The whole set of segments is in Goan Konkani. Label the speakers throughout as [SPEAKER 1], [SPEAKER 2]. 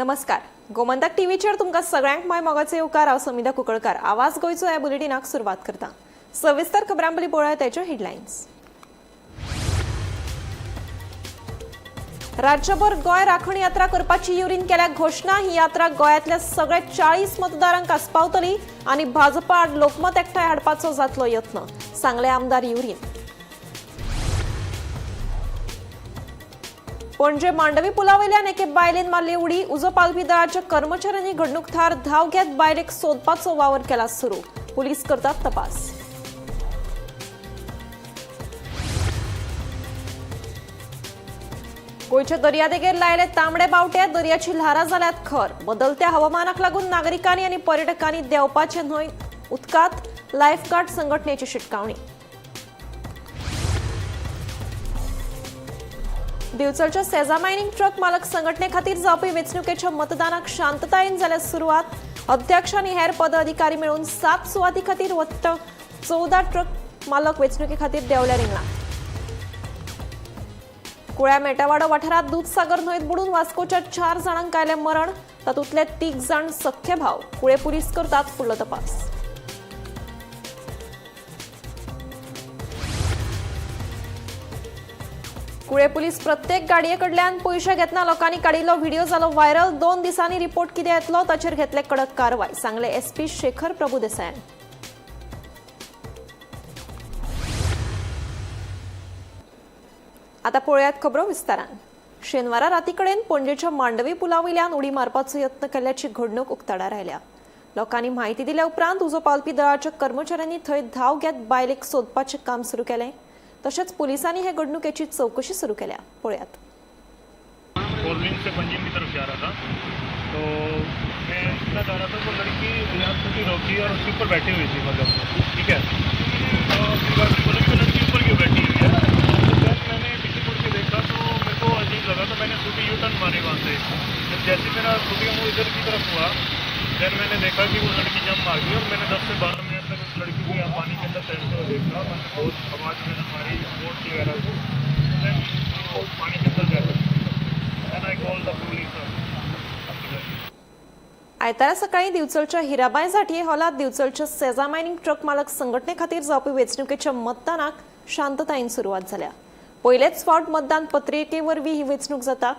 [SPEAKER 1] नमस्कार, गोमंतक टीव्हीचेर तुमकां सगळ्यांक माय मोगाचे येवकार. हांव समिधा कुंकळकार. आवाज गोंयचो ह्या बुलेटिनाक सुरवात करता. सविस्तर खबरां पयलीं पळोवया त्याच्यो हेडलायन्स. राज्यभर गोंय राखण यात्रा करपाची युरीन केल्या घोशणा. ही यात्रा गोंयांतल्या सगळ्या 40 मतदारांक आस्पावतली आनी भाजपा आड लोकमत एकठांय हाडपाचो जातलो यत्न, सांगले आमदार युरीन. पणजे मांडवी पुलावयल्यान एके बायलेन मारली उडी. उजो पालवी दळाच्या कर्मचाऱ्यांनी घडणूक थळार धांव घेत बायलेक सोदपाचो वावर केला सुरू. पुलीस करतात तपास. गोंयच्या दर्यादेगेर लायले तांबडे बावटे. दर्याची ल्हारां जाल्यात खर. बदलत्या हवामानाक लागून नागरिकांनी आनी पर्यटकांनी देंवपाचें न्हय उदकांत, लायफगार्ड संघटनेची शिटकावणी. दिवचलच्या सेजा मायनिंग ट्रक मालक संघटने खातीर जावपी वेंचणुकेच्या मतदानाक शांततायेन जाल्या सुरवात. अध्यक्ष आनी हेर पदाधिकारी मेळून 7 सुवाती खातीर वट्ट 14 ट्रक मालक वेंचणुके खातीर देंवल्या रिंगणात. कुळ्या मेटावाडो वाठारांत दूदसागर न्हंयत बुडून वास्कोच्या 4 जाणांक आयलें मरण. तातूंतले 3 जाण सख्खे भाव. कुळे पुलीस करतात फुडलो तपास. कुळे पुलीस प्रत्येक गाडये कडल्यान पयशे घेतना लोकांनी काडिल्लो व्हिडिओ जालो व्हायरल. 2 दिसांनी रिपोर्ट कितें येतलो ताचेर घेतले कडक कारवाय, सांगले एसपी शेखर प्रभुदेसायान. आता पळोवयात खबरो विस्तारान. शेनवारा रातीकडेन पणजेच्या मांडवी पुलावयल्यान उडी मारपाचो यत्न केल्ल्याची घडणूक उक्ताडार आयल्या. लोकांनी म्हायती दिल्या उपरांत उजो पालपी दळाच्या कर्मचाऱ्यांनी थंय धांव घेत बायलेक सोदपाचें काम सुरू केलें. तशेंच पुलिसांनी हे घडणुकेची चवकशी सुरू केल्या. पळयात.
[SPEAKER 2] कोरलिंग से पंजिम की तरफ जा रहा था, तो मैं इतना जा रहा था, वो लड़की यहाँ स्कूटी रोकी और उसके ऊपर बैठी हुई थी, मतलब ठीक है। तो फिर बाद में बोला कि वो लड़की ऊपर क्यों बैठी हुई है? तो then मैंने पीछे मुड़ के देखा तो मेरे को अजीब लगा, तो मैंने स्कूटी यू टर्न मारी वहाँ से। जब जैसे मेरा स्कूटी का मुँह इधर की तरफ हुआ, then मैंने देखा कि वो लड़की जंप मार गई और मैंने 10 से 12 मिनट तक उस लड़की को यहाँ पानी के अंदर तैरते हुए देखा। मैंने बहुत आवाज़ वगैरह मारी बोट वगैरह को, then वो पानी के अंदर जा। Then I call the police.
[SPEAKER 1] आयतारा सकाळी दिवचलच्या हिराबाय झाटये हॉलात दिवचलच्या सेजा मायनिंग ट्रक मालक संघटने खातीर जावपी वेंचणुकेच्या मतदानाक शांततायेन सुरवात जाल्या. पयलेच फावट मतदान पत्रिके वरवीं ही वेंचणूक जाता.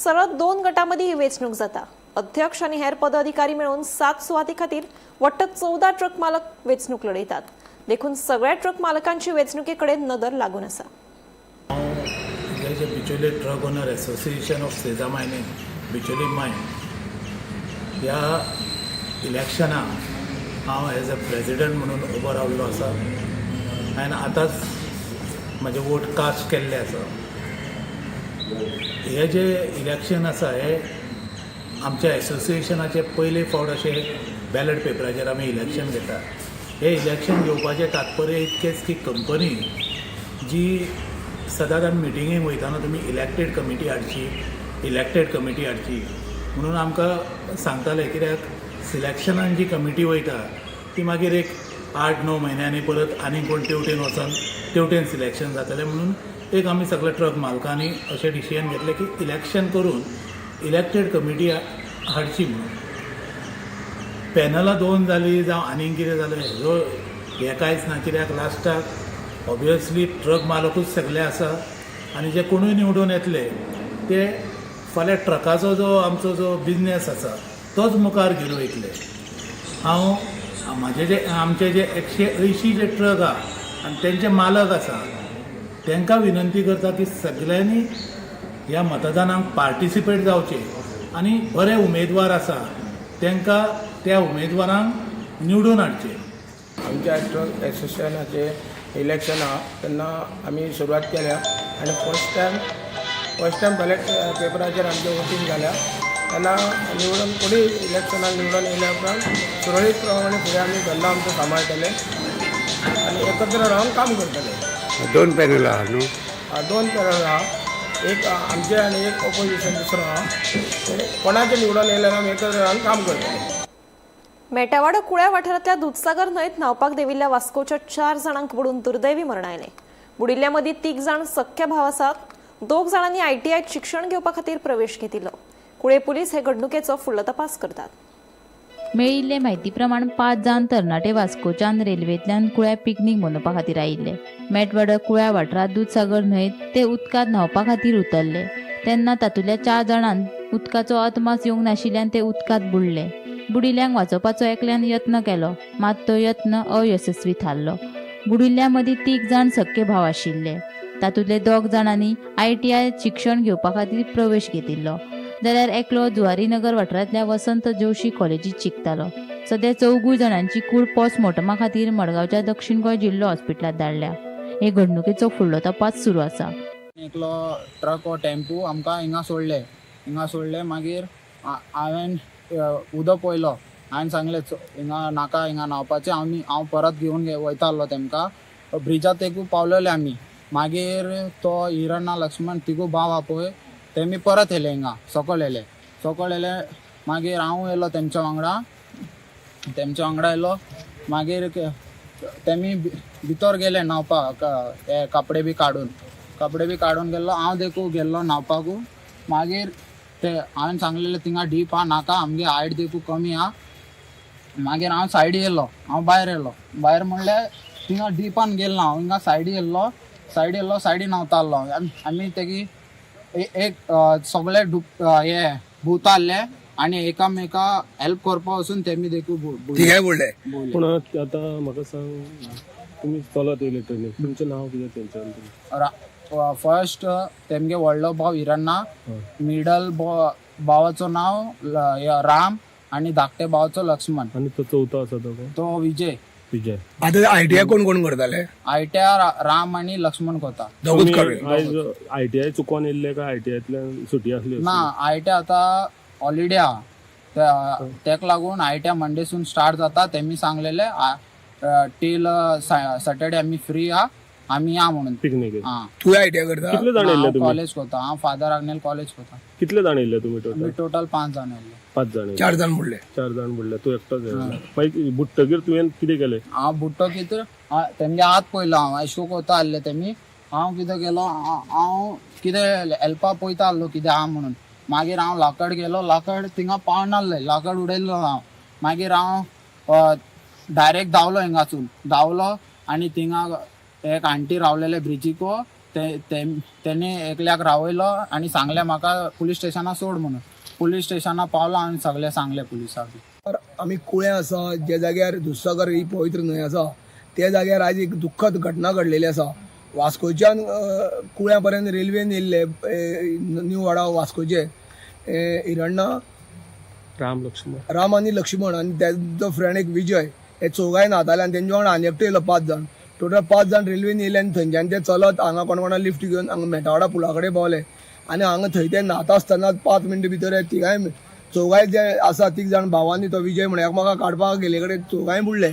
[SPEAKER 1] सरळ 2 गटां मदीं ही वेंचणूक जाता. अध्यक्ष आनी हेर पदाधिकारी मेळून 7 सुवाती खातीर वट्ट 14 ट्रक मालक वेंचणूक लढयतात. देखून सगळ्या ट्रक मालकांची वेंचणुके कडेन नदर लागून आसा.
[SPEAKER 3] हे जे Bicholim truck owner association of Seza mining Bicholim mine ह्या इलेक्शनाक हांव एज अ प्रेजिडंट म्हणून उबो रावल्लो आसा आनी आतांच म्हजे वोट कास्ट केल्ले आसा. हे जे इलेक्शन आसा, हे आमच्या एसोसिएशनाचे पयले फावट अशें बॅलट पेपराचेर आमी इलेक्शन घेता. हे इलेक्शन घेवपाचें तात्पर्य इतकेंच की कंपनी जी सदांच आमी मिटिंगेक वयताना तुमी इलेक्टेड कमिटी हाडची, इलेक्टेड कमिटी हाडची म्हणून आमकां सांगताले. कित्याक सिलेक्शनान जी कमिटी वयता ती मागीर एक 8-9 म्हयन्यांनी परत आनीक कोण तेवटेन वचोन तेवटेन सिलेक्शन जातलें म्हणून एक आमी सगळे ट्रक मालकांनी अशें डिसिजन घेतलें की इलेक्शन करून इलेक्टेड कमिटी हाडची म्हणून. पॅनलां 2 जालीं जावं आनीक कितें जालें, हेजो हें कांयच ना. कित्याक लास्टाक ऑबियसली ट्रक मालकूच सगळे आसा आनी जे कोणूय निवडून येतले ते फाल्यां ट्रकाचो जो आमचो जो बिजनेस आसा तोच मुखार घेवन वयतले. हांव म्हाजे जे आमचे जे 180 जे ट्रक आहा आनी तेंचे मालक आसा, तांकां विनंती करता की सगळ्यांनी ह्या मतदानाक पार्टिसिपेट जावचें आनी बरे उमेदवार आसा तांकां त्या उमेदवारांक निवडून हाडचें.
[SPEAKER 4] आमच्या ट्रक एसोसिएशनाचे इलेक्शन आहा, तेन्ना आमी सुरवात केल्या आनी फर्स्ट टायम बॅलेट पेपराचेर आमचें वोटींग जाल्या. तेन्ना निवडून कोणूय इलेक्शनाक निवडून येयल्या उपरांत सुरळीत प्रमाणे फुडें आमी धंदो आमचो सांबाळटले आनी एकत्र रावन काम करतले.
[SPEAKER 5] 2 पॅनल आहा न्हू?
[SPEAKER 4] 2 पॅनल आहा, एक आमचे आनी एक ऑपोजिशन दुसरो आहा. ते कोणाचे निवडून येयल्यार आमी एकत्र रावन काम करतले.
[SPEAKER 1] मेटावाडो कुळ्या वाठारांतल्या दूदसागर न्हंयत न्हावपाक देंविल्ल्या वास्कोच्या 4 जाणांक बुडून दुर्दैवी मरण आयलें. बुडिल्ल्या मदीं 3 जाण सख्खे भाव आसात. 2 जाणांनी आयटीआयत शिक्षण घेवपा खातीर प्रवेश घेतिल्लो. कुळे पुलीस हे घडणुकेचो फुडलो तपास करतात.
[SPEAKER 5] मेळिल्ले म्हायती प्रमाण 5 जाण तरणाटे वास्कोच्यान रेल्वेंतल्यान कुळ्या पिकनीक मनोवपा खातीर आयिल्ले. मेटवाडो कुळ्या वाठारांत दुदसागर न्हंयेंत ते उदकांत न्हांवपा खातीर उतरले तेन्ना तातूंतल्या 4 जाणांक उदकाचो अदमास येवंक नाशिल्ल्यान ते उदकांत बुडले. बुडिल्ल्यांक वाचोवपाचो एकल्यान यत्न केलो, मात तो यत्न अयशस्वी थारलो. बुडिल्ल्या मदीं 3 जाण सक्के भाव आशिल्ले. तातूंतले 2 जाणांनी ITI शिक्षण घेवपा खातीर प्रवेश घेतिल्लो, जाल्यार एकलो जुवारीनगर वाठारांतल्या वसंत जोशी कॉलेजीत शिकतालो. सध्या 4 जाणांची कूड पोस्टमॉर्टमा खातीर मडगांवच्या दक्षिण गोंय जिल्लो हॉस्पिटलांत धाडल्या. हे घडणुकेचो फुडलो तपास सुरू आसा.
[SPEAKER 6] एकलो ट्रक वो टेम्पू आमकां हिंगा सोडले, मागीर हांवें उदक पळयलो, हांवें सांगलें हिंगा नाका, हिंगा न्हांवपाचें. हांव परत घेवन वयता आसलो तेमकां. ब्रिजा तेकू पावलेले आमी. मागीर तो हिरणा लक्ष्मण तिगू भाव आहा पळय, तेमी परत येयले हिंगा सकयल येयले. मागीर हांव येयलो तेमच्या वांगडा येयलो. मागीर तेमी भितर गेले न्हांवपाक, हे कपडे बी काडून गेल्लो. हांव देखू गेल्लो न्हांवपाकू. मागीर ते हांवें सांगलेलें थिंगा डीप आहा, नाका, आमगे हायट देखू कमी आहा. मागीर हांव सायडी येयलो, हांव भायर येयलो. भायर म्हणल्यार थिंगा डिपान गेलो ना, हांव हिंगा सायडी येयलो, सायडी न्हांवता आसलो. आमी तेगी एक सगळे हे भुता आसले आनी एकामेका हेल्प करपा वचून तेमी देखू
[SPEAKER 7] तिगांय बुडले.
[SPEAKER 8] पूण आतां म्हाका सांग, तुमी चलत येयले ट्रेनीन, तुमचें नांव कितें तेंच्यान?
[SPEAKER 6] फर्स्ट तेमगे व्हडलो भाव हिरण्णा, मिडल भावाचो नांव राम आनी धाकटे भावाचो लक्ष्मण.
[SPEAKER 8] आनी तो चवथो आसा तो कोण?
[SPEAKER 6] तो विजय.
[SPEAKER 8] विजय.
[SPEAKER 7] आतां ITI कोण कोण करताले?
[SPEAKER 6] ITI Ram आनी लक्ष्मण करता.
[SPEAKER 7] दोगूच
[SPEAKER 8] आयज ITI चुकोन येयल्ले काय ITIतल्यान सुटी आसली?
[SPEAKER 6] ना, ITI आतां हॉलिडे आहा, तेका लागून ITI मंडेसून स्टार्ट जाता. तेमी सांगलेले टील सॅटर्डे आमी फ्री आहा, आमी या म्हणून
[SPEAKER 8] पिकनीक.
[SPEAKER 7] तूं ITI करता?
[SPEAKER 8] कितले जाण येयल्ले तुमी?
[SPEAKER 6] कॉलेज करता हांव, फादर आग्नेल कॉलेज करता.
[SPEAKER 8] कितले जाण येयल्ले तुमी टोटल?
[SPEAKER 6] टोटल 5 जाण येयल्ले.
[SPEAKER 8] 5 जाण.
[SPEAKER 7] 4 जाण बुडले.
[SPEAKER 8] 4 जाण बुडले, तूं एकटोच येयलो. मागीर बुडटकीर तुवें कितें केलें?
[SPEAKER 6] हांव बुडटो कितें तेमगे हात पळयलो, हांव अशें कोता आसले तेमी. हांव कितें केलो, हांव कितें हेल्पा पळयता आसलो कितें आहा म्हणून. मागीर हांव लाकड गेलो, लाकड थिंगा पावनासलें, लाकड उडयल्लो हांव. मागीर हांव डायरेक्ट धांवलो, हिंगासून धांवलो आनी थिंगा एक आंटी रावलेले ब्रिजीको, तेणी एकल्याक रावयलो आनी सांगलें म्हाका पुलीस स्टेशना सोड म्हणून. पुलीस स्टेशना पावलो आनी सगळें सांगलें पुलिसाक.
[SPEAKER 7] आमी कुळें आसा, ज्या जाग्यार दुदसागर ही पवित्र न्हंय आसा त्या जाग्यार आज एक दुख्खद घटना घडलेली आसा. वास्कोच्यान कुळ्या पर्यंत रेल्वेन येयल्ले न्यू वाडा वास्कोचे हिरण्णा, राम आनी लक्ष्मण आनी तेजो फ्रेंड एक विजय, हे चौगांय न्हाताले आनी तेंच्या वांगडा आनी एकटो येयलो. 5 जाण टोटल 5 जाण रेल्वेन येयले आनी थंयच्यान ते चलत हांगा कोण कोणा लिफ्ट घेवन हांगा मेटावाडा पुला कडेन पावले आनी हांगा थंय ते न्हाता आसतना 5 मिनटां भितर तिगांय चौगांय जे आसा 3 जाण भावांनी तो विजय म्हण एकामेकाक काडपाक गेले कडेन चौगांय बुडले.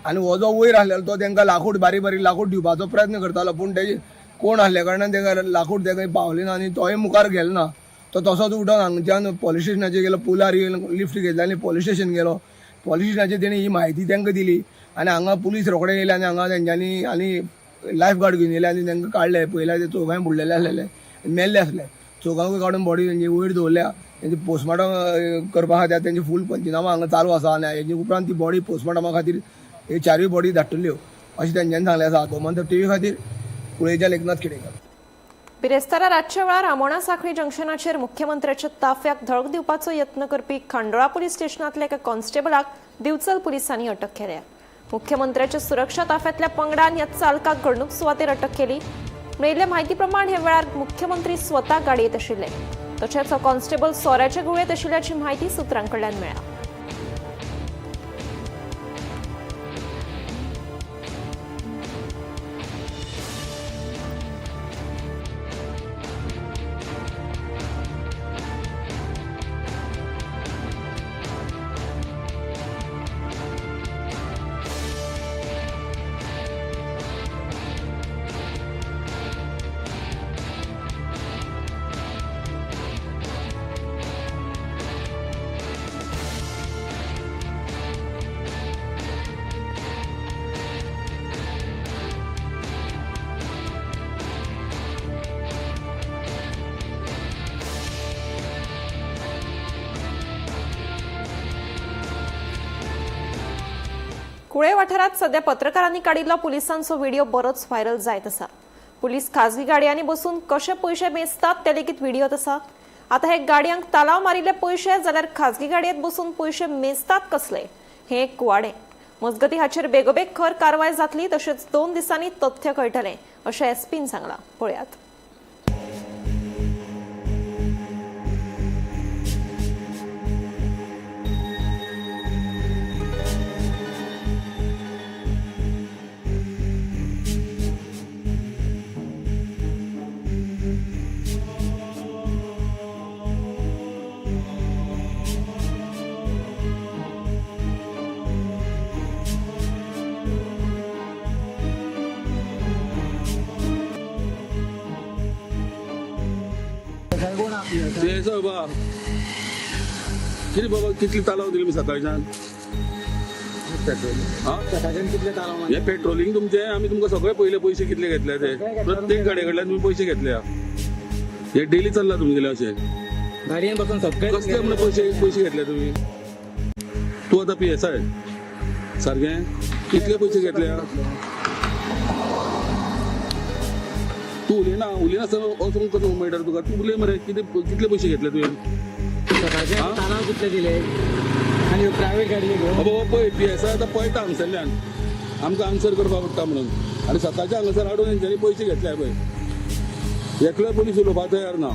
[SPEAKER 7] आनी हो जो वयर आसलेलो तो तेंकां लाकूड बारीक बारीक लाकूड दिवपाचो प्रयत्न करतालो, पूण तेजे कोण आसल्या कारणान तेका लाकूड तेका पावलें ना आनी तोय मुखार गेलो ना. तो तसोच उठोन हांगच्यान पोलीस स्टेशनाचेर गेलो, पुलार येवन लिफ्ट घेतली आनी पोलीस स्टेशन गेलो. पोलीस स्टेशनाचेर तेणी ही म्हायती तेंकां दिली आनी हांगा पुलीस रोखडे येयले आनी हांगा तेंच्यांनी आनी लायफ गार्ड घेवन येयले आनी तेंकां काडले. पयल्यार ते चौगांय बुडलेले आसलेले, मेल्ले आसले. चौगांकूय काडून बॉडी तेंची वयर दवरल्या. तेंचे पोस्टमार्टम करपा खातीर तेंचे फूल पंचनामा हांगा चालू आसा आनी हेजे उपरांत ती बॉडी पोस्टमार्टमा खातीर हे 4 बॉडी धाडटल्यो अशें तेंच्यांनी सांगलें आसा. गोमंतक TV खातीर कुळेच्या लेखनाथ खेडेकर.
[SPEAKER 1] बिरेस्तारा रातच्या वेळार आमोणा साखळी जंक्शनाचेर मुख्यमंत्र्याच्या ताफ्याक धडक दिवपाचो यत्न करपी खांडोळा पुलीस स्टेशनांतल्या एका कॉन्स्टेबलाक दिवचल पुलिसांनी अटक केल्या. मुख्यमंत्र्याच्या सुरक्षा ताफ्यांतल्या पंगडान ह्या चालकाक घडणूक सुवातेर अटक केली. मेळिल्ले म्हायती प्रमाण हे वेळार मुख्यमंत्री स्वता गाडयेंत आशिल्ले, तशेंच हो कॉन्स्टेबल सोऱ्याच्या गुळयेंत आशिल्ल्याची म्हायती सुत्रां कडल्यान मेळ्ळ्या. कुळे वाठारात सध्या पत्रकारांनी काडिल्लो पुलिसांचो व्हिडिओ बरोच व्हायरल जायत आसा. पुलीस खाजगी गाडयांनी बसून कशे पयशे मेजतात ते लेगीत व्हिडिओत आसा. आता हे गाडयांक तालाव मारिल्ले पयशे जाल्यार खाजगी गाडयेत बसून पयशे मेजतात कसले हे एक कुवाडें. मजगती हाचेर बेगोबेग खर कारवाय जातली तशेंच 2 दिसांनी तथ्य कळटलें अशें एसपीन सांगलां. पळयात.
[SPEAKER 9] बाबा कितें बाबा कितली तालाव दिली मी सकाळच्यान? हे पेट्रोलिंग तुमचे आमी तुमकां सगळे पयले पयशे कितले घेतले ते प्रत्येक गाडये कडल्यान तुमी पयशे घेतले. हे डेली चल्ला तुमगेले अशें
[SPEAKER 6] गाडयेन बसून सगळे
[SPEAKER 9] कसले म्हणून पयशे पयशे घेतले तुमी? तूं आतां पी एस I सारकें कितले पयशे घेतले? तूं उलयना उलयनासतना वचूंक कसो मेळटा तुका? तूं उलय मरे, कितें कितले पयशे घेतले तुवें?
[SPEAKER 6] सकाळचे तालाव कितले दिले आनी प्रायवेट गाडये घेवन
[SPEAKER 9] बाबा पळय पी एस I आतां पळयता हांगसरल्यान आमकां आन्सर करपाक पडटा म्हणून. आनी सकाळच्या हांगासर हाडून हेंच्यांनी पयशे घेतले पळय, एकलोय पोलीस उलोवपाक तयार ना.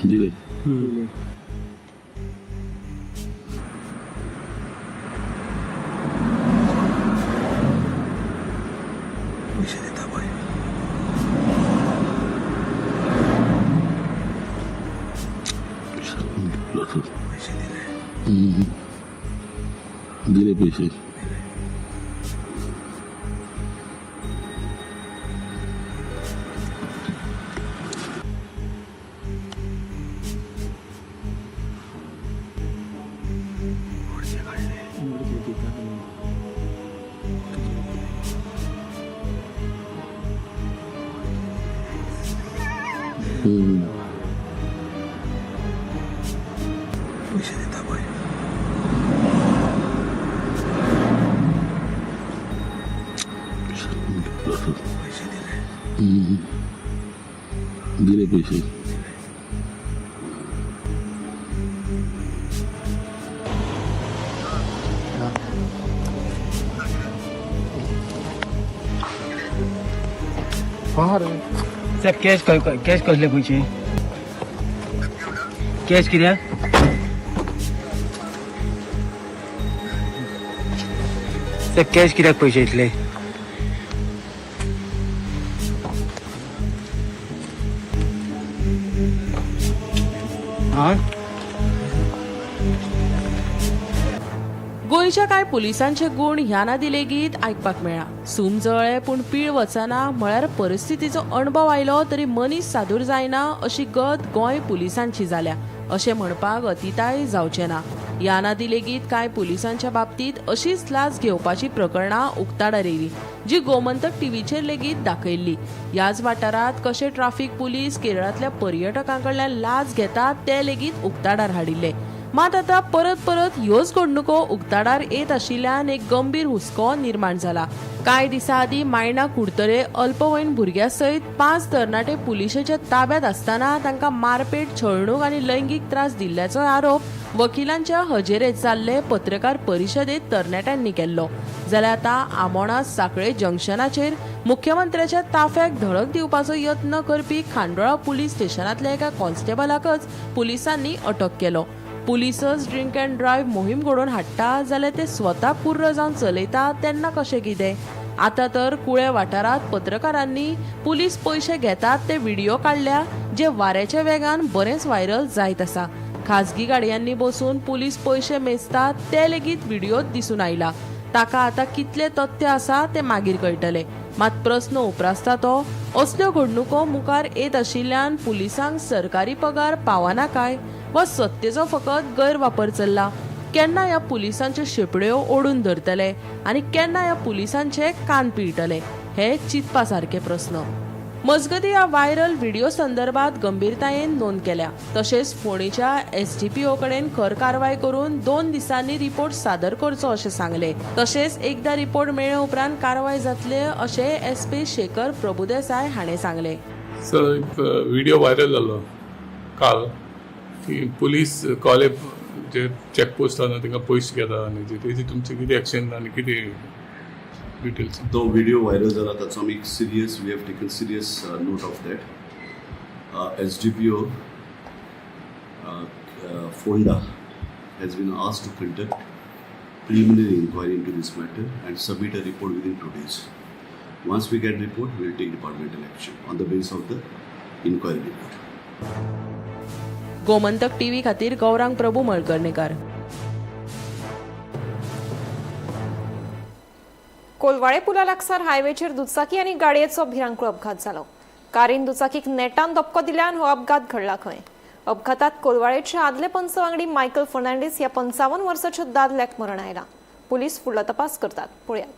[SPEAKER 9] दिले
[SPEAKER 7] पयशे दिता पळय. पयशे दिले.
[SPEAKER 9] दिले पैसे.
[SPEAKER 7] पयशे दिता पळय. पयशे दिले.
[SPEAKER 9] दिले पैसे.
[SPEAKER 10] साहेब कॅश कॅश कसले पयशे कॅश कित्याक? साहेब कॅश कित्याक पयशे इतले? आं
[SPEAKER 11] गोंयच्या कांय पुलिसांचे गूण ह्या नादी लेगीत आयकपाक मेळ्ळा. सूम जळ्ळे पूण पीळ वचना म्हळ्यार परिस्थितीचो अणभव आयलो तरी मनीस सादूर जायना अशी गत गोंय पुलिसांची जाल्या अशें म्हणपाक अतिताय जावचें ना. ह्या नादी लेगीत कांय पुलिसांच्या बाबतींत अशीच लाच घेवपाची प्रकरणां उक्ताडार येयली जी गोमंतक टीव्हीचेर लेगीत दाखयल्ली. ह्याच वाठारांत कशे ट्राफीक पुलीस केरळांतल्या पर्यटकां कडल्यान लाच घेतात ते लेगीत उक्ताडार हाडिल्ले. मात आतां परत परत ह्योच घडणुको उक्ताडार येत आशिल्ल्यान एक गंभीर हुस्को निर्माण जाला. कांय दिसां आदीं मायणा कुडतरे अल्पवयीन भुरग्या सयत 5 तरणाटे पुलिशेच्या ताब्यात आसतना तांकां मारपेट, छळणूक आनी लैंगीक त्रास दिल्ल्याचो आरोप वकिलांच्या हजेरेत जाल्ले पत्रकार परिशदेत तरणाट्यांनी केल्लो. जाल्यार आतां आमोणा साखळे जंक्शनाचेर मुख्यमंत्र्याच्या ताफ्याक धडक दिवपाचो यत्न करपी खांडोळा पुलीस स्टेशनांतल्या एका कॉन्स्टेबलाकच पुलिसांनी अटक केलो. पुलिसच ड्रिंक अँड ड्रायव्ह मोहीम घडोवन हाडटा जाल्यार ते स्वता पुर्र जावन चलयता तेन्ना कशें कितें? आतां तर कुळे वाठारांत पत्रकारांनी पुलीस पयशे घेतात ते व्हिडिओ काडल्या जे वाऱ्याच्या वेगान बरेंच व्हायरल जायत आसा. खाजगी गाडयांनी बसून पुलीस पयशे मेजतात ते लेगीत व्हिडिओत दिसून आयला. ताका आतां कितले तथ्य आसा ते मागीर कळटले. मात प्रस्न उप्रासता तो असल्यो घडणुको मुखार येत आशिल्ल्यान पुलिसांक सरकारी पगार पावना काय वा सत्तेचो फकत गैरवापर चल्ला? केन्ना ह्या पुलिसांच्यो शेपड्यो ओडून धरतले आनी केन्ना ह्या पुलिसांचे कान पिळटले हे चिंतपा सारके प्रस्न. मजगतीं ह्या व्हायरल व्हिडिओ संदर्भात गंभीरतायेन नोंद केल्या. तशेंच फोंडेच्या एसडीपीओ कडेन खर कारवाय करून 2 दिसांनी रिपोर्ट सादर करचो अशें सांगलें. तशेंच एकदा रिपोर्ट मेळ्ळे उपरांत कारवाय जातले अशें एसपी शेखर प्रभुदेसाय हाणें सांगलें.
[SPEAKER 12] सर, एक व्हिडिओ व्हायरल जालो काल की पुलीस कॉले जे चेकपोस्ट आसा तांकां पयशे घेता आनी तेजी तुमची कितें एक्शन आनी कितें डिटेल्स?
[SPEAKER 13] तो व्हिडिओ व्हायरल जाला ताचो आमी एक serious, we have taken serious note of that. SDPO Ponda has been asked to conduct preliminary inquiry into this matter and submit a report within 2 days. Once we get report, we will take departmental action on the basis of the inquiry report.
[SPEAKER 11] Gomantak TV खातीर गौरांग प्रभू मळकर्णेकर.
[SPEAKER 1] कोलवाळे पुला लागसार हायवेचेर दुचाकी आनी गाडयेचो भिरांकूळ अपघात जालो. कारीन दुचाकीक नेटान धपको दिल्यान हो अपघात घडला खंय. अपघातात कोलवाळेचे आदले पंच वांगडी मायकल फर्नांडीस ह्या 55 वर्साच्या दादल्याक मरण आयला. पुलीस फुडलो तपास करतात. पळयात.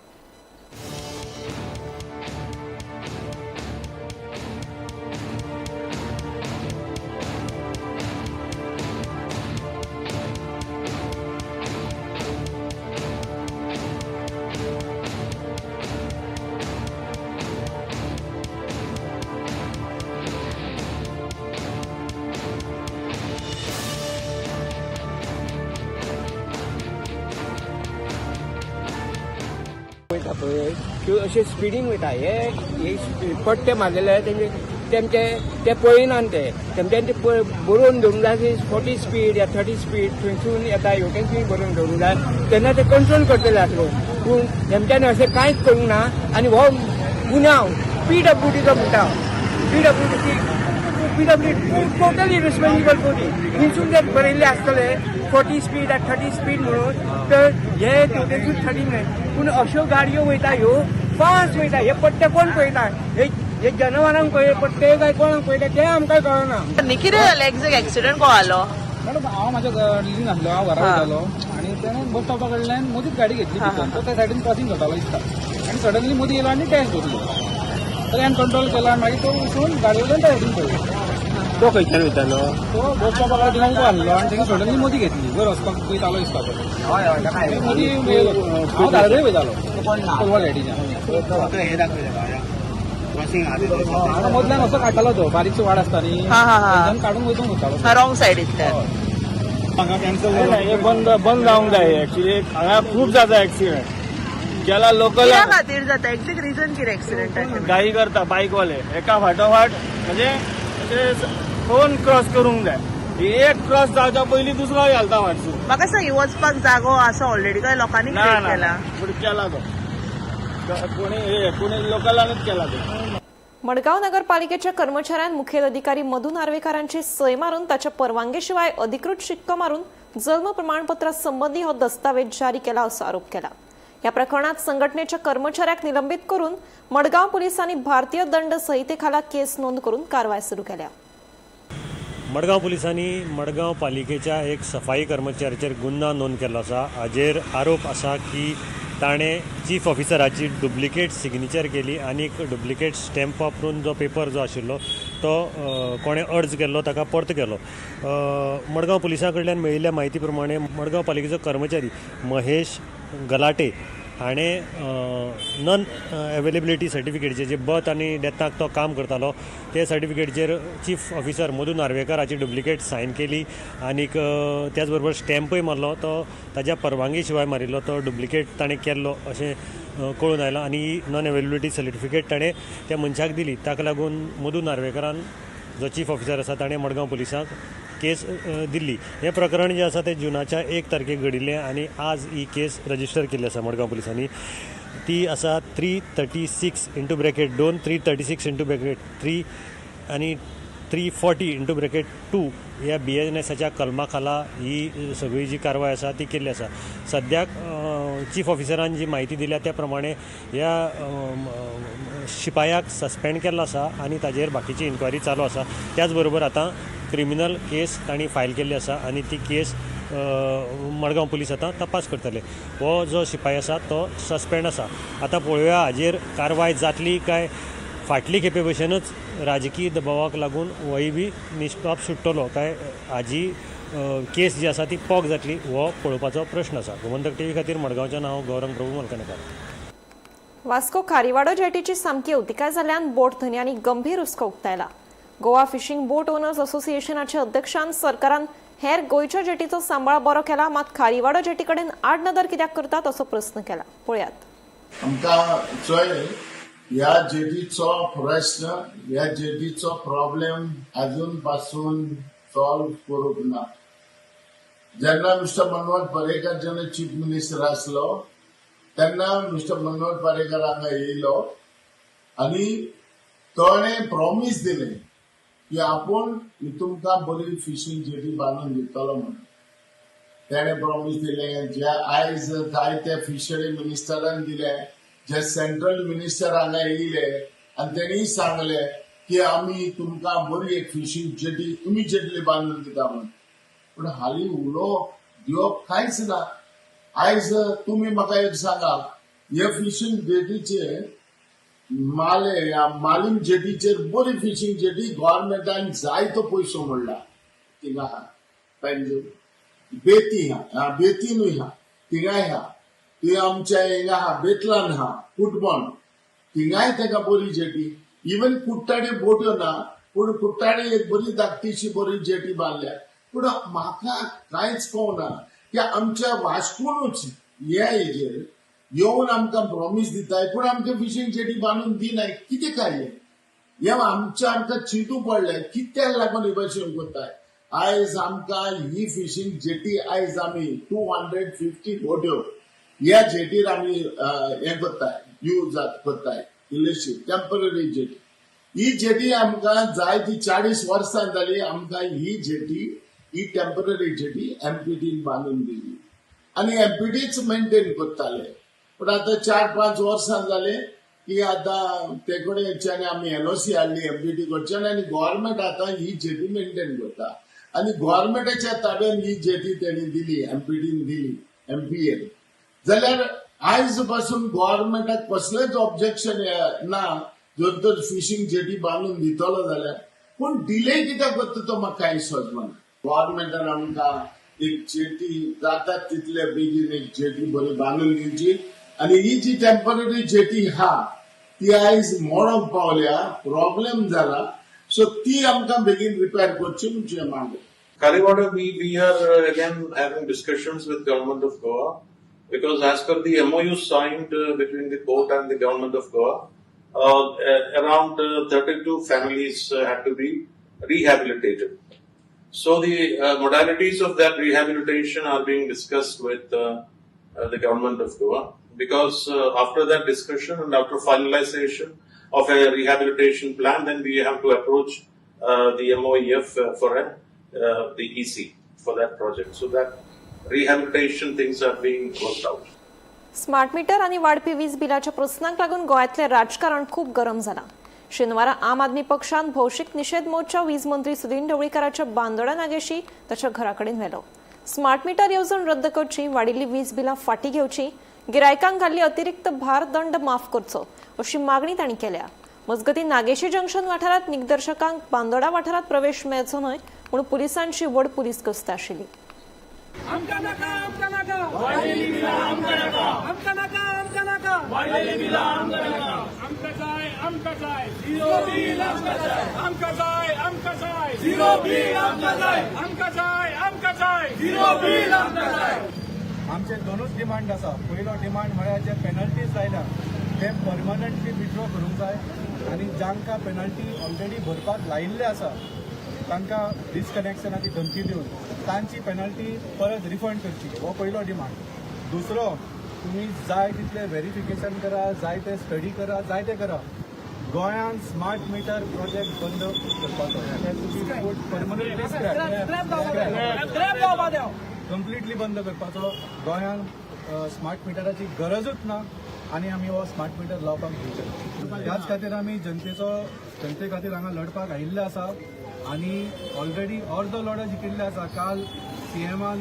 [SPEAKER 4] वयता पळय त्यो अशे स्पिडीन वयता. हे पट्टे मारलेले तेंचे तेमचे ते पळयनात ते तेमच्यानी ते बरोवन दवरूंक जाय की 40 स्पीड या 30 स्पीड थंयसून येता हेवटेनसून बरोवन दवरूंक जाय, तेन्ना ते कंट्रोल करतले आसलो. पूण तेमच्यानी अशें कांयच करूंक ना. आनी हो गुन्यांव पीडब्ल्यूडीचो म्हणटा, PWD totally responsible for it. थंयसून जर बरयल्ले आसतले 40 स्पीड या 30 स्पीड म्हणून तर हे तेवटेनसून 30 न्हय. पूण अश्यो गाडयो वयता ह्यो फास्ट वयता, हे पट्टे कोण पळयता? हे जनावरांक पट्टे काय कोणाक पळयता तें आमकां कळना.
[SPEAKER 14] कितें जालें एक्झॅक्ट एक्सिडंट कोण आलो?
[SPEAKER 6] मॅडम, हांव म्हाज्या लिजीन आसलो, हांव घरा वयतालो आनी तेणें बस स्टॉपा कडल्यान मदींच गाडी घेतली भितर. तो त्या सायडीन क्रॉसींग करतालो दिसता आनी सडनली मदीं येयलो आनी डॅश धरलो. तर हांवें कंट्रोल केला आनी मागीर तो वचून गाडी वयल्यान त्या सायडीन पडलो.
[SPEAKER 4] तो खंयच्यान वयतालो?
[SPEAKER 6] तो बस स्टॉपा कडेन उबो आसलो आनी तेणें सडनली मदीं घेतली, वयर वचपाक वयतालो दिसता तो. मदीं हांव धारगळे वयतालो कोलवाळ सायडीच्यान. मदल्यान असो काडटालो तो, बारीकसो वाड आसता न्ही, थंयच्यान काडून वचूंक सोदतालो.
[SPEAKER 14] रॉंग सायडींतल्यान.
[SPEAKER 2] हांगा कॅन्सल हे बंद जावंक जाय. एक्चुअली हांगा खूब जाता एक्सिडेंट ज्याला लोकल
[SPEAKER 14] कित्या खातीर जाता एक्झॅक्ट रिजन कितें एक्सिडेंटाचें?
[SPEAKER 2] घाई करता बायकवाले एका फाटोफाट, म्हणजे अशे दोन क्रॉस करूंक जाय, एक क्रॉस जावच्या पयलीं दुसरो घालता फाटसून.
[SPEAKER 14] म्हाका सांग, वचपाक जागो आसा ऑलरेडी काय लोकांनी
[SPEAKER 2] ना ना, केला तो कोणी कोणी लोकलानूच केला तो.
[SPEAKER 1] मडगांव नगरपालिकेच्या कर्मचाऱ्यान मुखेल अधिकारी मधू नार्वेकारांची सय मारून ताच्या परवानगे शिवाय अधिकृत शिक्को मारून जन्म प्रमाणपत्रा संबंधी हो दस्तावेज जारी केला असो आरोप केला. ह्या प्रकरणात संघटनेच्या कर्मचाऱ्याक निलंबित करून मडगांव पोलिसांनी भारतीय दंड संहितेखाला केस नोंद करून कारवाय सुरू केल्या.
[SPEAKER 8] मडगांव पुलिसांनी मडगांव पालिकेच्या एक सफाई कर्मचाऱ्याचेर गुन्यांव नोंद केल्लो आसा. हाजेर आरोप आसा की ताणें चीफ ऑफिसराची डुप्लिकेट सिग्नेचर केली आनी डुप्लिकेट स्टॅम्प वापरून जो पेपर जो आशिल्लो तो कोणें अर्ज केल्लो ताका परतो केलो. मडगांव पुलिसां कडल्यान मेळिल्ल्या म्हायती प्रमाणे मडगांव पालिकेचो कर्मचारी महेश गलाटे हाणें नॉन अवेलेबिलिटी सर्टिफिकेटचेर जे बर्थ आनी डेथाक तो काम करतालो ते सर्टिफिकेटचेर चीफ ऑफिसर मधू नार्वेकर हाची डुप्लिकेट सायन केली आनीक त्याच बरोबर स्टॅम्पय मारलो, तो ताज्या परवानगी शिवाय मारिल्लो, तो डुप्लिकेट ताणें केल्लो अशें कळून आयलां आनी नॉन अवेलेबिलिटी सर्टिफिकेट ताणें त्या मनशाक दिली. ताका लागून मधू नार्वेकरान जो चीफ ऑफिसर आसा ताणें मडगांव पुलिसांक केस दिल्ली. हें प्रकरण जें आसा तें जुनाच्या 1 तारखेक घडिल्लें आनी आज ही केस रजिस्टर केल्ली आसा मडगांव पुलिसांनी. ती आसा 336 इंटू ब्रॅकेट 2, 336 इंटू ब्रॅकेट 3 आनी 340 इंटू ब्रॅकेट 2 ह्या BNSच्या कलमा खाला ही सगळी जी कारवाय आसा ती केल्ली आसा. सद्याक चीफ ऑफिसरान जी म्हायती दिल्या त्या प्रमाणे ह्या शिपायाक सस्पेंड केल्लो आसा आनी ताजेर बाकीची इन्क्वायरी चालू आसा. त्याच बरोबर आतां क्रिमिनल केस तांणी फायल केल्ली आसा आनी ती केस मडगांव पुलीस आतां तपास करतले. हो जो शिपाय आसा तो सस्पेंड आसा. आतां पळोवया हाजेर कारवाय जातली काय फाटले खेपे भशेनूच राजकीय दबावाक लागून होय बी निश्पाप सुट्टलो काय हाजी केस जी आसा ती पोक जातली हो पळोवपाचो प्रश्न आसा. गोमंतक टीव्ही खातीर मडगांवच्यान हांव गौरंग प्रभू मलकणेकार.
[SPEAKER 1] वास्को खारीवाडो जेटीची सामकी अवतिकाय जाल्ल्यान बोट धनयांनी गंभीर हुस्को उक्तायला. गोवा फिशिंग बोट ओनर्स असोसिएशनाच्या अध्यक्षान सरकारान हेर गोंयच्या जेटीचो सांबाळ बरो केला, मात खारीवाडो जेटी कडेन आडनदर कित्याक करतात असो प्रस्न केला. पळयात.
[SPEAKER 15] आमकां चोय ह्या जेटीचो प्रश्न, ह्या जेटीचो प्रॉब्लेम अजून पासून सॉल्व करूंक ना. जेन्ना मिस्टर मनोहर पर्रीकर जेन्ना चीफ मिनिस्टर आसलो तेन्ना मिस्टर मनोहर पर्रीकर हांगा येयलो आनी ताणें प्रॉमीस दिलें की आपूण तुमकां बरी फिशींग जेटी बांदून दितलो म्हणून. तेणें प्रॉमीस दिलें, जे आयज जायते फिशरी मिनिस्टरान दिले, जे सेंट्रल मिनिस्टर हांगा येयले आनी तेणीय सांगलें की आमी तुमकां बरी एक फिशींग जेटी इमिजिएटली बांदून दिता म्हणून. पूण हालीं उलोवप दिवप कांयच ना. आयज तुमी म्हाका एक सांगा, हे फिशींग जेटीचेर माले मालीम जेटीचेर बरी फिशींग जेटी गव्हर्मेंटान जायतो पयसो मोडला. थिंगा आहा पेंजूम, बेती आहा, बेतीनूय आहा, थिंगाय आहा, ती आमच्या हिंगा आहा बेतलान आहा कुटबण, थिंगाय तेका बरी जेटी. इवन कुट्टाडे बोट्यो ना, पूण कुट्टाडे एक बरी धाकटीशी बरी जेटी बांदल्या. पूण म्हाका कांयच कळना की आमच्या वास्कोनूच हे हेजेर येवन आमकां प्रॉमीस दिताय, पूण आमकां फिशींग जेटी बांदून दिनाय. कितें काय हें आमच्या आमकां चिंतू पडलें कित्याक लागून हे भशेन करताय. आयज आमकां ही फिशींग जेटी आयज आमी 250 बोट्यो ह्या जेटीर आमी हें करताय, यूज करताय, इल्लीशी टेम्पररी जेटी. ही जेटी आमकां जाय ती 40 वर्सां जाली आमकां ही जेटी, ही टेम्पररी जेटी एमपीटीन बांदून दिली आनी एमपीटीच मेंटेन करताले. पूण आतां 4-5 वर्सां जाले की आतां ते कडेन आमी एनओसी हाडली एमपीटी कडच्यान आनी गव्हर्मेंट आतां ही जेटी मेंटेन करता आनी गव्हर्मेंटाच्या ताब्यान ही जेटी तेणी दिली, एमपीटीन दिली, एमपीएन. जाल्यार आयज पासून गव्हर्मेंटाक कसलेंच ऑब्जेक्शन ना जर तर फिशींग जेटी बांदून दितलो जाल्यार, पूण डिले कित्याक करता तो म्हाका कांय समजना. गव्हर्मेंटान आमकां एक जेटी जाता तितले बेगीन एक जेटी बरी बांदून दिवची आनी ही जी टेम्पररी जेटी आहा ती आयज मोडोंक पावल्या, प्रॉब्लेम जाला, सो ती आमकां बेगीन रिपेर करची म्हणजे मागणी.
[SPEAKER 16] Kariwada, we are again having discussions with Government of Goa because as per the MOU signed between the port and the Government of Goa, around 32 families had to be rehabilitated. So the modalities of that rehabilitation are being discussed with the Government of Goa, because after that discussion and after finalization of a rehabilitation plan, then we have to approach the MOEF for the EC for that project. So that rehabilitation things are being worked out.
[SPEAKER 1] Smart meter आनी वाडपी वीज बिलाच्या प्रस्नाक लागून गोंयांतलें राजकारण खूब गरम जालां. शेनवारा आम आदमी पक्षान भौशीक निशेध मोर्चा वीज मंत्री सुदिन ढवळीकाराच्या बांदोडा नागेशी ताच्या घरा कडेन व्हेलो. स्मार्ट मिटर येवजण रद्द करची, वाडिल्ली वीज बिलां फाटीं घेवची, गिरायकांक घाल्ली अतिरिक्त भार दंड माफ करचो अशी मागणी तांणी केल्या. मजगतीं नागेशी जंक्शन वाठारांत निदर्शकांक बांदोडा वाठारांत प्रवेश मेळचो न्हय म्हूण पुलिसांची व्हड पुलीस गस्त आशिल्ली.
[SPEAKER 17] आमकां नाका, आमकां नाका, वाडलेली बिलां आमकां नाका, आमकां नाका, आमकां नाका, वाडलेली बिलां आमकां नाका, आमकां जाय, आमकां जाय, झिरो बील आमकां जाय, आमकां जाय, आमकां जाय, झिरो बील आमकां जाय, आमकां जाय, आमकां जाय, झिरो बील आमकां जाय.
[SPEAKER 18] आमचे दोनूच डिमांड आसा. पयलो डिमांड म्हळ्यार जे पेनल्टीज लायल्या ते परमनंटली विड्रॉ करूंक जाय आनी जांकां पेनल्टी ऑलरेडी भरपाक लायिल्ले आसा तांकां डिस्कनेक्शनाची धमकी दिवन तांची पेनल्टी परत रिफंड करची, हो पयलो डिमांड. दुसरो, तुमी जाय तितलें व्हेरिफिकेशन करा, जाय ते स्टडी करा, जाय ते करा, गोंयांत स्मार्ट मिटर प्रोजेक्ट बंद करपाचो, परमनंटली कंप्लिटली बंद करपाचो. गोंयांत स्मार्ट मिटराची गरजूच ना आनी आमी हो स्मार्ट मिटर लावपाक दिवचे ना. ह्याच खातीर आमी जनते खातीर हांगा लढपाक आयिल्ले आसा आनी ऑलरेडी अर्दो लढो जिखिल्ले आसा. काल सीएमान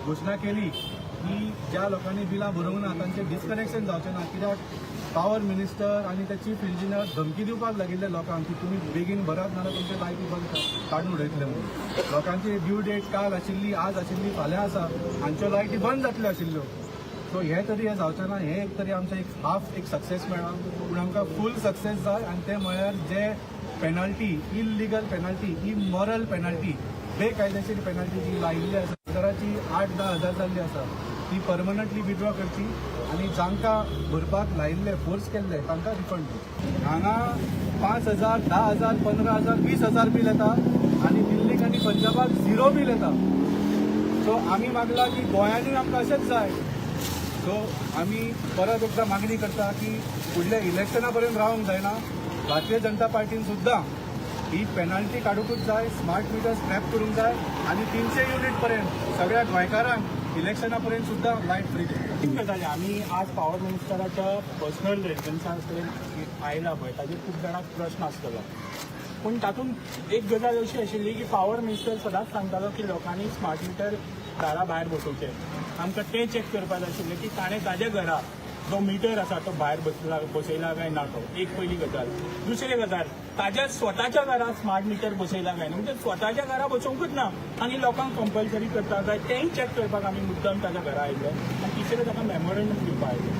[SPEAKER 18] घोशणा केली की ज्या लोकांनी बिलां भरूंक ना तांचें डिस्कनेक्शन जावचें ना, कित्याक पावर मिनिस्टर आनी ते चीफ इंजिनियर धमकी दिवपाक लागिल्ले लोकांक की तुमी बेगीन भरात नाजाल्यार तुमचे लायटी बंद काडून उडयतले म्हणून. लोकांची ड्यू डेट काल आशिल्ली, आज आशिल्ली, फाल्यां आसा, हांच्यो लायटी बंद जातल्यो आशिल्ल्यो. सो हें तरी हें जावचें ना, हें एक तरी आमचें एक हाफ एक सक्सेस मेळ्ळा, पूण आमकां फूल सक्सेस जाय. आनी तें म्हळ्यार जे penalty, illegal penalty, immoral penalty, बेकायदेशीर पेनल्टी जी लायिल्ली आसा, हजाराची 8-10 हजार जाल्ली आसा, ती परमनंटली विड्रॉ करची आनी जांकां भरपाक लायिल्ले, फोर्स केल्ले, तांकां रिफंड दिवचे. हांगा 5,000, 10,000, 15,000, 20,000 बील येता आनी दिल्लीक आनी पंजाबाक 0 बील येता. सो आमी मागला की गोंयांनी आमकां अशेंच जाय. सो आमी परत एकदां मागणी करता की फुडल्या इलेक्शना पर्यंत रावंक जायना, भारतीय जनता पार्टीन सुद्दां ही पेनल्टी काडूंकूच जाय, स्मार्ट मिटर स्क्रॅप करूंक जाय आनी 300 युनिट पर्यंत सगळ्या गोंयकारांक इलेक्शना पर्यंत सुद्दां लायट फ्री दिवची.
[SPEAKER 2] आमी आज पावर मिनिस्टराच्या पर्सनल रेजिडन्सा कडेन आयला पळय, ताजेर खूब जाणांक प्रश्न आसतलो. पूण तातूंत एक गजाल अशी आशिल्ली की पावर मिनिस्टर सदांच सांगतालो की लोकांनी स्मार्ट मिटर दारा भायर बसोवचें. आमकां तें चॅक करपाक जाय आशिल्लें की ताणें ताज्या घरा जो मिटर आसा तो भायर बसयला काय ना, तो एक पयली गजाल. दुसरी गजाल, ताज्या स्वताच्या घरा स्मार्ट मिटर बसयला काय ना, म्हणजे स्वताच्या घरा बसोवंकूच ना आनी लोकांक कंपल्सरी करता काय तेंय चॅक करपाक आमी मुद्दम ताज्या घरा आयिल्ले. आनी तिसरें, ताका मेमोरेंडम दिवपाक आयिल्ले.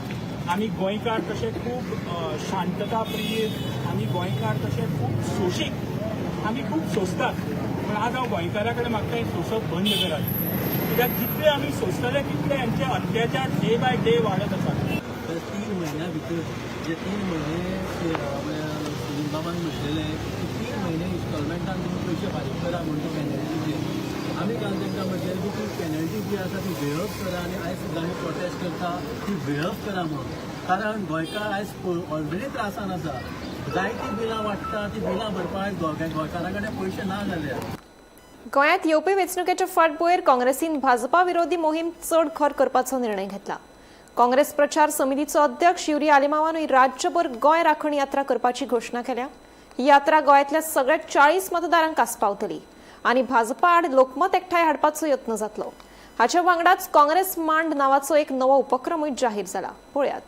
[SPEAKER 2] आमी गोंयकार तशे खूब शांतता प्रिय, आमी गोंयकार तशे खूब सोशीक, आमी खूब सोंसतात. पूण आज हांव गोंयकारा कडेन मागता, हें सोंसप बंद करात, कित्याक जितले आमी सोंसतले तितले हांचे अत्याचार डे बाय डे वाडत आसात.
[SPEAKER 10] 3 म्हयन्या भितर जे 3 म्हयने सुनील बाबान म्हणलेले की 3 म्हयने इन्स्टॉलमेंटान तुमी पयशे फारीक करा म्हूण ते पेनल्टीचे, आमी काल तांकां म्हटलें की ती पेनल्टी जी आसा ती वेळप करा आनी आयज सुद्दां आमी प्रोटेस्ट करता ती वेळप करा म्हणून. कारण गोंयकार आयज ऑलरेडी त्रासान आसा, जायतीं बिलां वाडटा, ती बिलां भरपाक आयज गोंयकारां कडेन पयशे ना जाल्या.
[SPEAKER 1] गोंयांत येवपी वेंचणुकेच्या फाटभुंयेर काँग्रेसीन भाजपा विरोधी मोहीम चड खर करपाचो निर्णय घेतला. काँग्रेस प्रचार समितीचो अध्यक्ष युरी आलेमावानूय राज्यभर गोंय राखण यात्रा करपाची घोशणा केल्या. ही यात्रा गोंयांतल्या सगळ्या 40 मतदारांक आस्पावतली आनी भाजपा आड लोकमत एकठांय हाडपाचो यत्न जातलो. हाच्या वांगडाच काँग्रेस मांड नावाचो एक नवो उपक्रमूय जाहीर जाला. पळयात.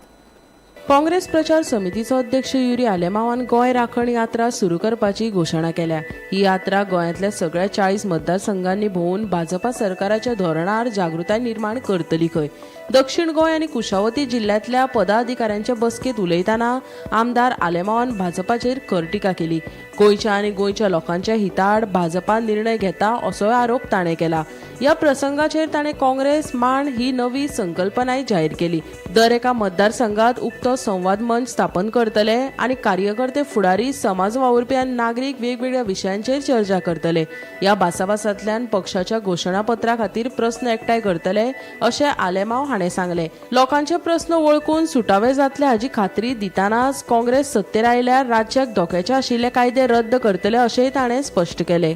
[SPEAKER 11] काँग्रेस प्रचार समितीचो अध्यक्ष युरी आलेमावान गोंय राखण यात्रा सुरू करपाची घोशणा केल्या. ही यात्रा गोंयांतल्या सगळ्या 40 मतदारसंघांनी भोंवून भाजपा सरकाराच्या धोरणाआड जागृताय निर्माण करतली खंय. दक्षिण गोंय आनी कुशावती जिल्ल्यांतल्या पदाधिकाऱ्यांचे बसकेंत उलयतना आमदार आलेमावान भाजपाचेर खर टिका केली. गोंयच्या आनी गोंयच्या लोकांच्या हिताआड भाजपा निर्णय घेता असोय आरोप ताणें केला. ह्या प्रसंगाचेर ताणें काँग्रेस मांड ही नवी संकल्पनाय जाहीर केली. दर एका मतदारसंघात उक्तो संवाद मंच स्थापन करतले आनी कार्यकर्ते, फुडारी, समाज वावुरपी आनी नागरीक वेगवेगळ्या विशयांचेर चर्चा करतले. ह्या भासाभासांतल्यान पक्षाच्या घोशणापत्रा खातीर प्रस्न एकठांय करतले अशें आलेमाव हाणें सांगलें. लोकांचे प्रस्न वळखून सुटावे जातले हाची खात्री दितनाच काँग्रेस सत्तेर आयल्यार राज्याक धोक्याचे आशिल्ले कायदे रद्द करतले अशेंय ताणें स्पश्ट केलें.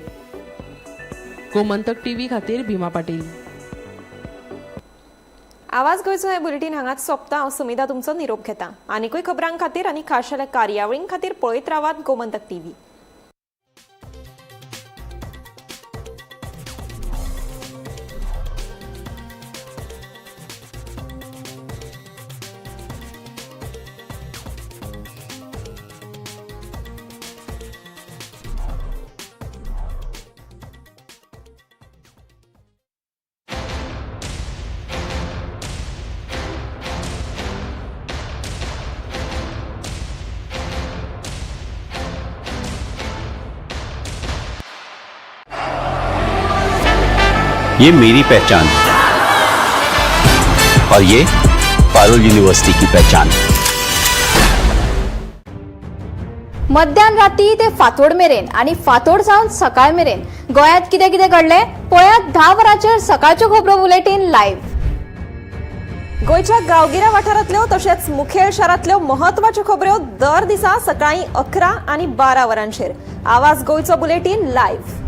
[SPEAKER 11] गोमंतक टीव्ही खातीर भीमा पाटील.
[SPEAKER 1] आवाज गोंयचो हें बुलेटीन हांगाच सोंपता. हांव सुमिधा तुमचो निरोप घेता. आनिकूय खबरां खातीर आनी खाशेल्या कार्यावळीं खातीर पळयत रावात गोमंतक टीव्ही.
[SPEAKER 13] ये मेरी पहचान है और ये पारुल यूनिवर्सिटी की पहचान है.
[SPEAKER 19] मध्यान राती ते फांतोड मेरेन आनी फांतोड जावन सकाळ मेरेन गोंयांत कितें कितें घडलें पळयात 10 वरांचेर सकाळच्यो खबरो बुलेटीन लायव्ह.
[SPEAKER 1] गोंयच्या गांवगिऱ्या वाठारांतल्यो तशेंच मुखेल शारांतल्यो म्हत्वाच्यो खबऱ्यो दर दिसा सकाळीं 11 आनी 12 वरांचेर आवाज गोंयचो बुलेटीन लायव्ह.